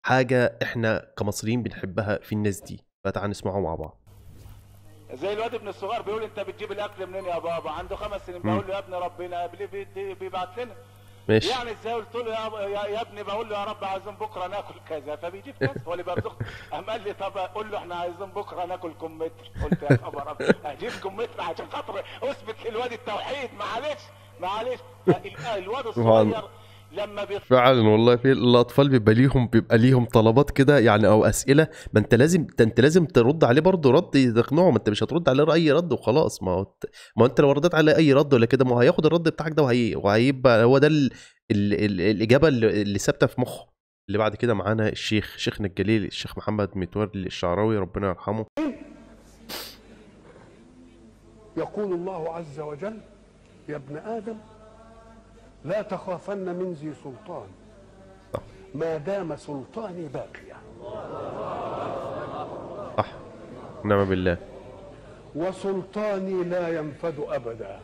حاجة احنا كمصريين بنحبها في الناس دي، فتعال نسمعه مع بعض. زي الواد ابن الصغير بيقول انت بتجيب الاكل منين يا بابا؟ عنده 5 سنين. بقول له يا ابني ربنا بيبعت لنا. ماشي. يعني ازاي؟ قلت له يا ابني، بقول له يا رب عايزين بكره ناكل كذا، فبيجيب كذا، هو اللي بيرزقنا. قام قال لي طب قول له احنا عايزين بكره ناكل كمثرى. قلت يا خبر ابيض، هجيب كمثرى عشان خاطر اثبت للواد التوحيد؟ معلش معلش. الواد الصغير لما فعلا والله في الاطفال بيبقى ليهم طلبات كده يعني او اسئلة، ما انت لازم، انت لازم ترد عليه برضه رد تقنعه، ما انت مش هترد عليه اي رد وخلاص. ما انت لو رديت على اي رد ولا كده ما هو هياخد الرد بتاعك ده وهيبقى هو ده ال ال الاجابة اللي ثابتة في مخه. اللي بعد كده معانا الشيخ، شيخنا الجليل الشيخ محمد متولي الشعراوي ربنا يرحمه. يقول الله عز وجل: يا ابن ادم لا تخافن من ذي سلطان ما دام سلطاني باقيا. صح، نعم بالله. وسلطاني لا ينفد أبدا.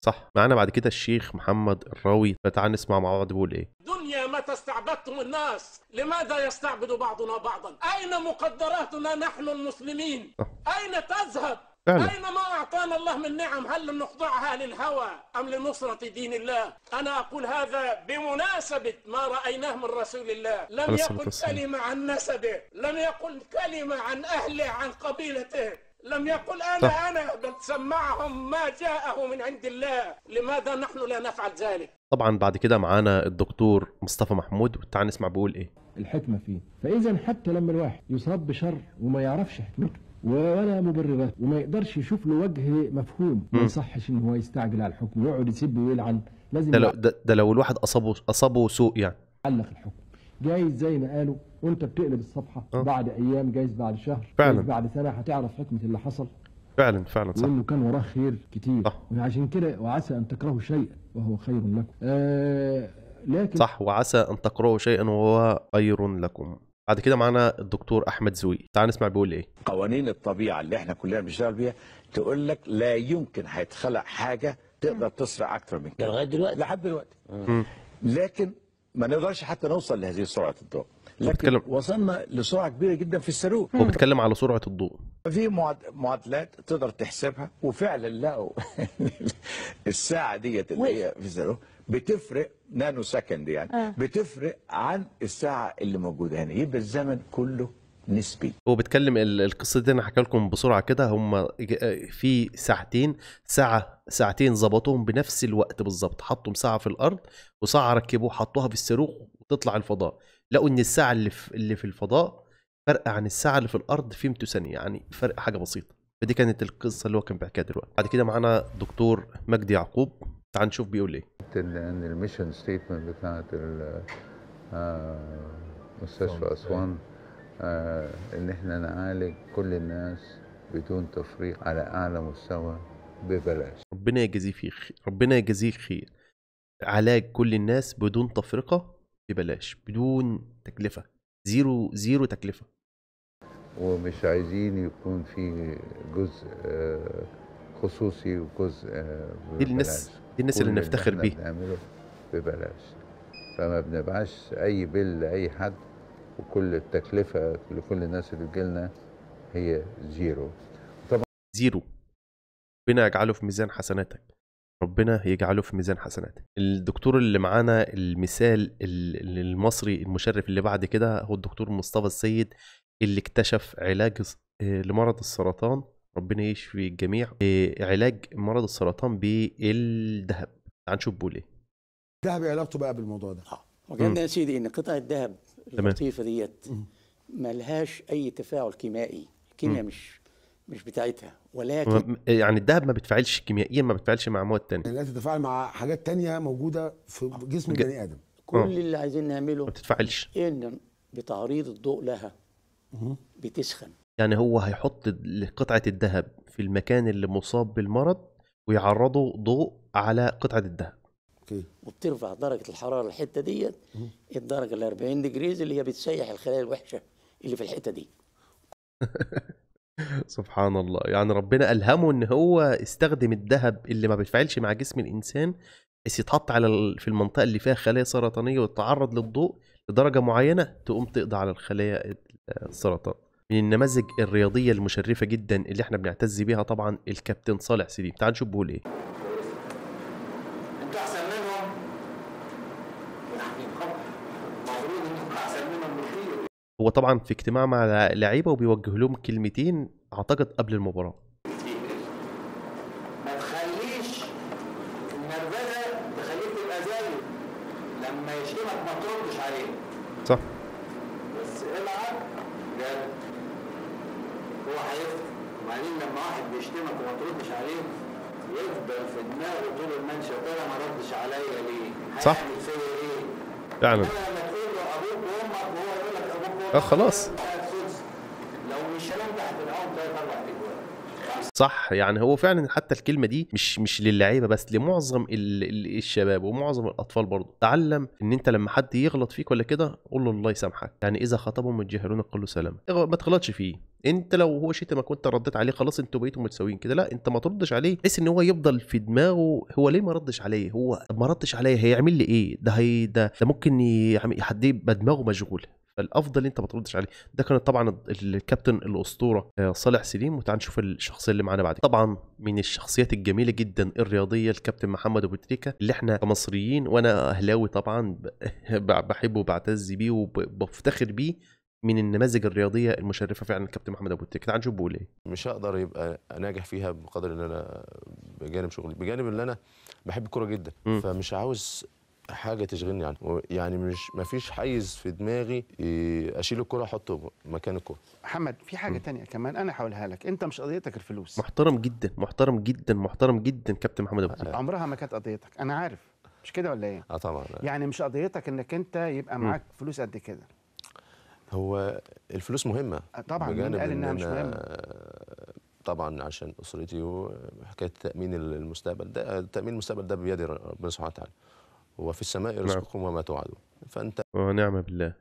صح. معانا بعد كده الشيخ محمد الراوي، فتعال نسمع مع بعض بيقول ايه. دنيا متى استعبدتم الناس؟ لماذا يستعبد بعضنا بعضا؟ أين مقدراتنا نحن المسلمين؟ أين تذهب؟ فعلا. أين ما أعطانا الله من نعم؟ هل نخضعها للهوى أم لنصرة دين الله؟ أنا أقول هذا بمناسبة ما رأيناه من رسول الله. لم يقل كلمة عن نسبه، لم يقل كلمة عن أهله، عن قبيلته، لم يقل أنا صح. أنا، بل سمعهم ما جاءه من عند الله. لماذا نحن لا نفعل ذلك؟ طبعا بعد كده معانا الدكتور مصطفى محمود، وتعال نسمع بيقول إيه. الحكمة فيه. فإذا حتى لما الواحد يصاب بشر وما يعرفش حكمته ولا مبررات وما يقدرش يشوف له وجه مفهوم، ما يصحش ان هو يستعجل على الحكم ويقعد يسب ويلعن. لازم ده لو الواحد اصابه سوء يعني علق الحكم. جايز زي ما قالوا وانت بتقلب الصفحة بعد ايام، جايز بعد شهر، فعلا جايز بعد سنة هتعرف حكمه اللي حصل. فعلا فعلا صح، وانه كان وراه خير كتير. وعشان كده وعسى ان تكرهوا شيئا وهو خير لكم. لكن صح، وعسى ان تكرهوا شيئا وهو خير لكم. بعد كده معانا الدكتور احمد زويل، تعال نسمع بيقول ايه. قوانين الطبيعة اللي احنا كلنا بنشتغل بيها تقول لك لا يمكن هيتخلق حاجة تقدر تسرع اكتر من كده لغاية دلوقتي، لحد دلوقتي. لكن ما نقدرش حتى نوصل لهذه سرعة الضوء، لكن وصلنا لسرعه كبيرة جدا في الصاروخ. هو بيتكلم على سرعة الضوء. في معادلات تقدر تحسبها، وفعلا لقوا الساعة ديت اللي هي في الصاروخ بتفرق nano second يعني بتفرق عن الساعة اللي موجودة هنا. يبقى الزمن كله نسبي. هو بيتكلم القصة دي انا حكي لكم بسرعة كده. هم في ساعتين، ساعة ساعتين ظبطوهم بنفس الوقت بالظبط، حطوا ساعة في الارض وساعة ركبوه حطوها في الصاروخ وتطلع الفضاء. لقوا ان الساعة اللي في الفضاء فرق عن الساعة اللي في الارض فيمتو ثانية، يعني فرق حاجة بسيطة. فدي كانت القصة اللي هو كان بيحكيها دلوقتي. بعد كده معانا دكتور مجدي يعقوب، تعال نشوف بيقول ايه. ان ال mission statement بتاعت مستشفى اسوان ان احنا نعالج كل الناس بدون تفريق على اعلى مستوى ببلاش. ربنا يجازيه خير، ربنا يجازيه خير. علاج كل الناس بدون تفرقه ببلاش، بدون تكلفة، zero zero تكلفة. ومش عايزين يكون في جزء خصوصي وجزء دي الناس، دي الناس اللي نفتخر بيها. بنعمله ببلاش، فما بنبعش اي bill لاي حد، وكل التكلفة لكل الناس اللي بتجيلنا هي zero. طبعا zero. ربنا يجعله في ميزان حسناتك، ربنا يجعله في ميزان حسناتك. الدكتور اللي معانا المثال المصري المشرف اللي بعد كده هو الدكتور مصطفى السيد، اللي اكتشف علاج لمرض السرطان، ربنا يشفي الجميع، علاج مرض السرطان بالذهب. تعال نشوف بيقول ايه. الذهب ايه علاقته بقى بالموضوع ده؟ وجدنا يا سيدي ان قطع الذهب اللطيفة ديت ملهاش اي تفاعل كيميائي، الكيمياء مش بتاعتها، ولكن يعني الذهب ما بيتفاعلش كيميائيا، ما بيتفاعلش مع مواد ثانية، لا تتفاعل مع حاجات ثانية موجودة في جسم البني ادم. كل اللي عايزين نعمله ما بتتفاعلش، ان بتعريض الضوء لها بتسخن. يعني هو هيحط قطعة الذهب في المكان اللي مصاب بالمرض ويعرضه ضوء على قطعة الذهب. okay. وبترفع درجة الحرارة الحتة ديت الدرجة ال 40 degrees اللي هي بتسيح الخلايا الوحشة اللي في الحتة دي. سبحان الله، يعني ربنا ألهمه إن هو استخدم الذهب اللي ما بيتفاعلش مع جسم الإنسان، بس يتحط على في المنطقة اللي فيها خلايا سرطانية ويتعرض للضوء لدرجة معينة تقوم تقضي على الخلايا السرطان. من النماذج الرياضية المشرفة جدا اللي احنا بنعتز بيها طبعا الكابتن صالح سليم. تعال نشوف بيقول ايه. انتوا احسن منهم يعني، المفروض انكم احسن منهم بكتير. هو طبعا في اجتماع مع لعيبة وبيوجه لهم كلمتين اعتقد قبل المباراة. ما تخليش النرفزه تخليك تبقى زيه، لما يشتمك ما تردش عليه. صح. بس العب جد، هو هيفهم. وبعدين لما واحد بيشتمك وما تردش عليه يفضل في دماغه طول الماتش، يا ترى ما ردش عليا ليه؟ صح. هيعمل فيا ايه؟ فعلا. لما تقول له ابوك وامك وهو يقول لك ابوك وامك خلاص. لو مش انت هتلعبهم 3 4 اجوان. صح، يعني هو فعلا حتى الكلمة دي مش للعيبة بس، لمعظم الشباب ومعظم الاطفال برضه. تعلم ان انت لما حد يغلط فيك ولا كده قول له الله يسامحك، يعني اذا خاطبهم الجاهلون قل له سلام، ما تغلطش فيه. انت لو هو شتمك وانت رديت عليه خلاص انتوا بقيتوا متساويين كده، لا انت ما تردش عليه، بحيث ان هو يفضل في دماغه هو ليه ما ردش عليه، هو ما ردش عليا هيعمل لي ايه، ده هي ده ممكن حد يبقى دماغه مشغول، فالافضل انت ما تردش عليه. ده كان طبعا الكابتن الاسطورة صالح سليم. وتعال نشوف الشخصية اللي معانا بعد. طبعا من الشخصيات الجميلة جدا الرياضية الكابتن محمد ابو تريكه، اللي احنا كمصريين وانا اهلاوي طبعا بحبه وبعتز بيه وبفتخر بيه، من النماذج الرياضية المشرفة فعلا الكابتن محمد ابو تريكه. تعال نشوف بيقول ايه. مش هقدر يبقى ناجح فيها بقدر ان انا بجانب شغلي، بجانب ان انا بحب الكورة جدا، فمش عاوز حاجة تشغلني عنه، يعني مش مفيش حيز في دماغي اشيل الكره احطه مكان الكره. محمد في حاجة تانية كمان انا هقولها لك، انت مش قضيتك الفلوس. محترم جدا محترم جدا محترم جدا كابتن محمد ابو تريكه. عمرها ما كانت قضيتك، انا عارف، مش كده ولا ايه؟ اه طبعا. يعني مش قضيتك انك انت يبقى معاك فلوس قد كده. هو الفلوس مهمة طبعا، مين قال انها مش مهمة؟ طبعا عشان اسرتي وحكاية تامين المستقبل ده، تامين المستقبل ده بيد ربنا سبحانه وتعالى، وفي السماء رزقكم وما توعدون. فانت ونعم بالله.